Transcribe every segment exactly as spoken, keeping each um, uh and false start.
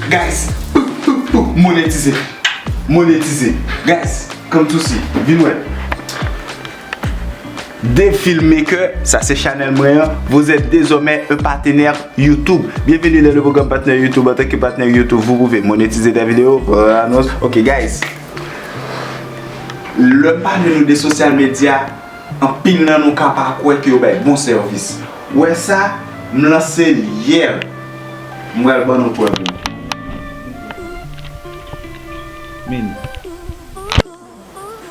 Guys, monetize. Monetize. Guys, come to see. Vin wè. Dave Filmmaker, sa se chanèl mwen an. Vous êtes désormais un partenaire YouTube. Bienvenue dans le programme partenaire YouTube. En tant que partenaire YouTube, vous pouvez monétiser des vidéos, euh, annonce. Ok, guys. Lè m pale nou de sosyal medya, anpil nan nou ka pa kwè ke yo bay bon sèvis. Wè sa, m lanse l yè. M pral ban nou prèv yo. Men.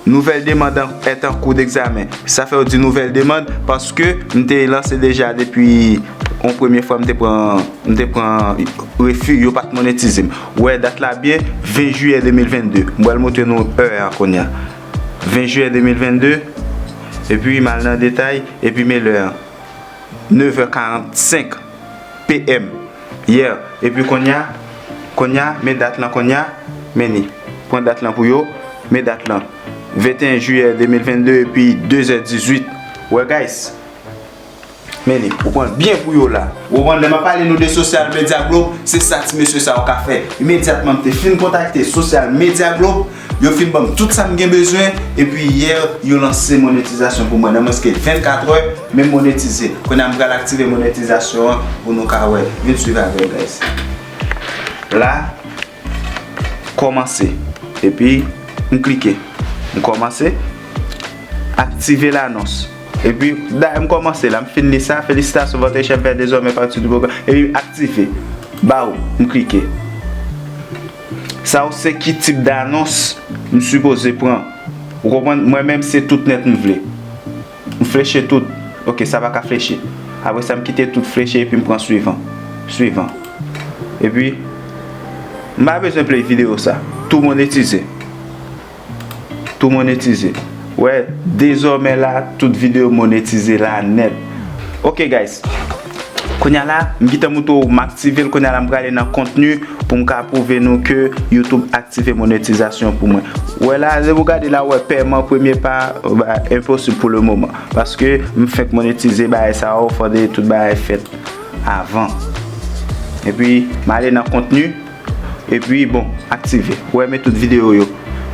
Nouvelle demande en- est en cours d'examen. Sa fè yo di nouvelle demande paske m te lanse deja depi yon premye fwa m te pran, m te pran refi, yo pa t monetize m. Wè dat la byen, ven jiyè de mil vennde. M pral montre nou è a kounye a. Ven jiyè de mil vennde, epi m al nan detay, epi men lè an. Nèf è karannsenk P M yè. Epi kounye a, kounye a, men dat lan kounye a, men ni. Pran dat lan pou yo, men dat lan. Venteyen jiyè de mil vennde epi de zè dizuit. Wè, guys. Men ni, ou pran l byen pou yo la. Ou konprann, lè m ap pale nou de sosyal medya Globe, se sa ti mesye sa yo ka fè. Imedyatman m te fin kontakte sosyal medya Globe, yo fin ban m tout sa m gen bezwen, epi yè, yo lanse monetizasyon pou mwen. Nan mwens ke vennkat è, men m monetize. Kounye a, m pral aktive monetizasyon an pou nou ka wè. Vin swiv avè m, guys. La, kòmanse. Epi, m klike. M kòmanse. Aktive lanons. Epi, dayè, m kòmanse la. M fin li sa. Félicitations, votre chef fait désormais partie du programme. Epi, aktive. Ba ou, m klike. Sa yo se ki tip danons m sipoze pran. Ou konprann? Mwen menm, se tout nèt m vle. M fleche tout. Ok, sa pa ka fleche. Apre sa, m kite tout fleche epi m pran swivan. Swivan. Epi, m pa bezwen play videyo sa. Tou monetize. Tou monetize. Wè, dezòmè la, tout videyo monetize la nèt. Ok, guys. Kounye a la, m gentan moutre w m aktive l. Kounye a la, m prale nan kontni pou m ka pwouve nou ke YouTube aktive monetizasyon pou mwen. Wè la, lè w gade la, wè, pèman premye pa, ba, enposib pou le moman. Paske m fenk monetize bagay sa yo, fòde tout bagay fèt avan. Epi, m ale nan kontni. Epi, bon, aktive. Wè, men tout videyo yo.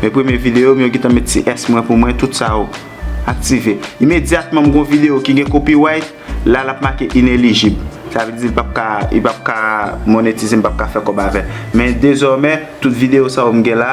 Men premye videyo m yo gentan met ti S mwen pou mwen, tout sa yo. Aktive. Imedyatman m gon videyo ki gen copyright, la l ap make inelijib. Sa vle di l p ap ka, li p ap ka monetize, m p ap ka fè kòb avè l. Men dezòmè, tout videyo sa yo m gen la,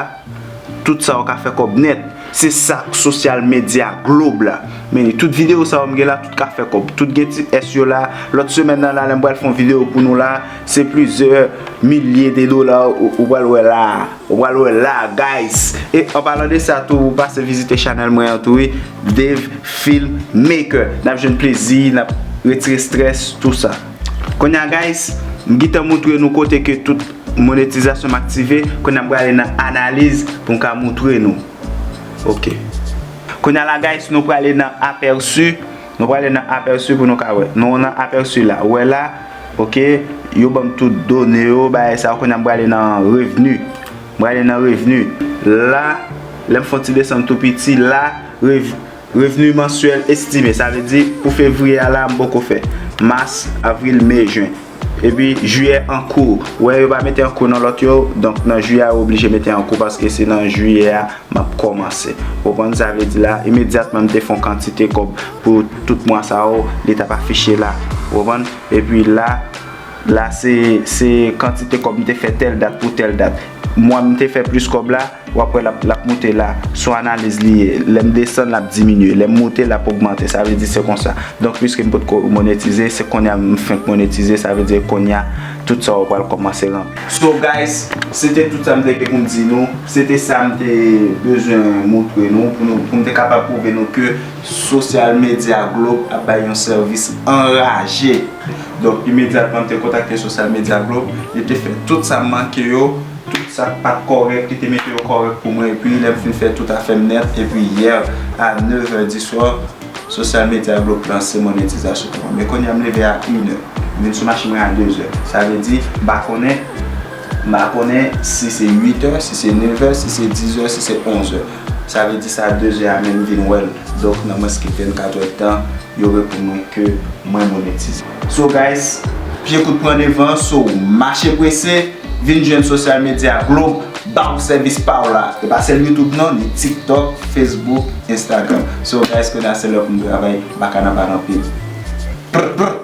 tout sa yo ka fè kòb nèt. Se sa k sosyal medya Globe la. Men tout videyo sa yo m gen la, tout ka fè kòb. Tout gen ti S yo la. Lòt semèn nan la, lè m pral fè yon videyo pou nou la, se plizyè milye de dola ou, ou pral wè la. Ou pral wè la, guys. E an palan de sa tou, pase vizite chanèl mwen an tou, wi. Dave Filmmaker. N ap jwenn plezi, n ap retire strès, tou sa. Kounye a, guys, m gentan moutre nou kote ke tout monetizasyon m aktive. Kounye a, m prale nan analiz pou m ka moutre nou. Ok. Kounye a la, guys, nou prale nan apèsi. Nou prale nan apèsi pou nou ka wè. Nou nan apèsi la. Ou wè la, ok, yo ban m tout done yo, bagay sa yo. Kounye a m prale nan revni. M prale nan revni. La, lè m fè yon ti desann tou piti, la, rev, revni mansyèl estime. Sa vle di, pou fevriye a la, m poko fè. Mas, avril, me, jen. Epi, jiyè an kou. Wè, yo pa mete an kou nan lòt yo. Donk, nan jiyè a, yo oblije mete an kou paske se nan jiyè a, m ap kòmanse. Ou konprann sa vle di la? Imedyatman, m te fè yon kantite kòb pou tout mwa sa yo, li t ap afiche la. Ou konprann? Epi la, la se, se kantite kòb m te fè tèl dat pou tèl dat. Mwa m te fè plis kòb la, w ap wè l ap, l ap moute la. Se yon analiz li ye. Lè m desann, l ap diminye. Lè m moute, l ap ogmante. Sa vle di se konsa. Donk, piske m potko monetize, se kounye a m fenk monetize, sa vle di kounye a, tout sa yo pral kòmanse ranpli. So, guys, se te tout sa m te gen pou m di nou. Se te sa m te bezwen moutre nou, pou nou, pou m te kapab pwouve nou ke sosyal medya Globe ap bay yon sèvis anraje. Donk, imedyatman, m te kontakte sosyal medya Globe, yo te fè tout sa m manke yo, tout Sa k pa t kòrèk, li te mete yo kòrèk pou mwen, epi lè m fin fè tout afè m nèt, epi yè a nèv è di swa, sosyal medya Globe lanse monetizasyon pou mwen. Men kounye a m leve a inè, m vin sou machin mwen a dezè. Sa vle di, m pa konnen, m pa konnen si se uit è, si se nèf è, si se diz è, si se onz è. Sa vle di sa dezè a menm vin wè l. Donk nan mwens ke vennkat è tan, yo reponn mwen ke mwen monetize. So guys, pye kout pran devan, so mache prese, vin jwenn sosyal medya Globe, ba w sèvis pa w la. E pa sèl YouTube non, ni TikTok, Facebook, Instagram. So guys, kounye a se lè pou n travay, baka nan pale anpil. Prr, prr.